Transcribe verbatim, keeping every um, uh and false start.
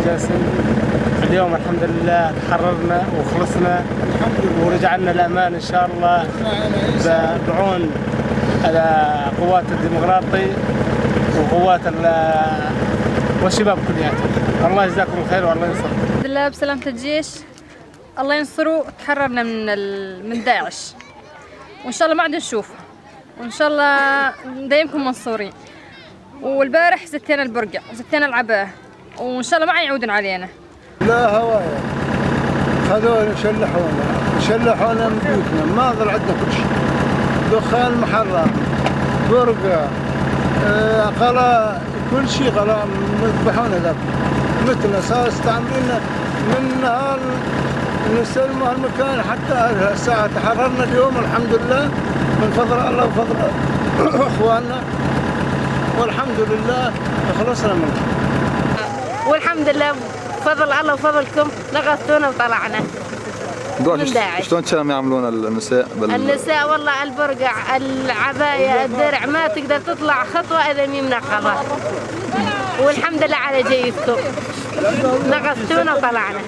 جاسم، اليوم الحمد لله تحررنا وخلصنا، الحمد لله. ورجعنا الأمان إن شاء الله، ب-، بعون القوات الديمقراطي وقوات ال-، والشباب كلياتهم. الله يجزاكم الخير والله ينصركم. الحمد لله بسلامة الجيش، الله ينصره، تحررنا من ال-، من داعش، وإن شاء الله ما عاد نشوفه. وان شاء الله دايمكم منصورين. والبارح زتينا البرقع، زتينا العباه، وان شاء الله ما يعودن علينا. لا هواية، خذونا شلحونا، شلحونا من بيوتنا، ما ظل عندنا كل شيء. دخان محرم، برقع، آه، غلا، كل شيء غلا، مذبحونا ذاك. مثلنا صار استعملنا من نهار نسلموا هالمكان حتى هالساعة. تحررنا اليوم الحمد لله من فضل الله وفضل إخواننا، والحمد لله خلصنا منه. والحمد لله بفضل الله وفضلكم نقذتونا وطلعنا. دول من شلون، داعش. شلون كانوا يعملون النساء بال- النساء والله البرقع، العباية، الدرع، ما تقدر تطلع خطوة إذا مي منقبة. والحمد لله على جيدكم، نقذتونا وطلعنا.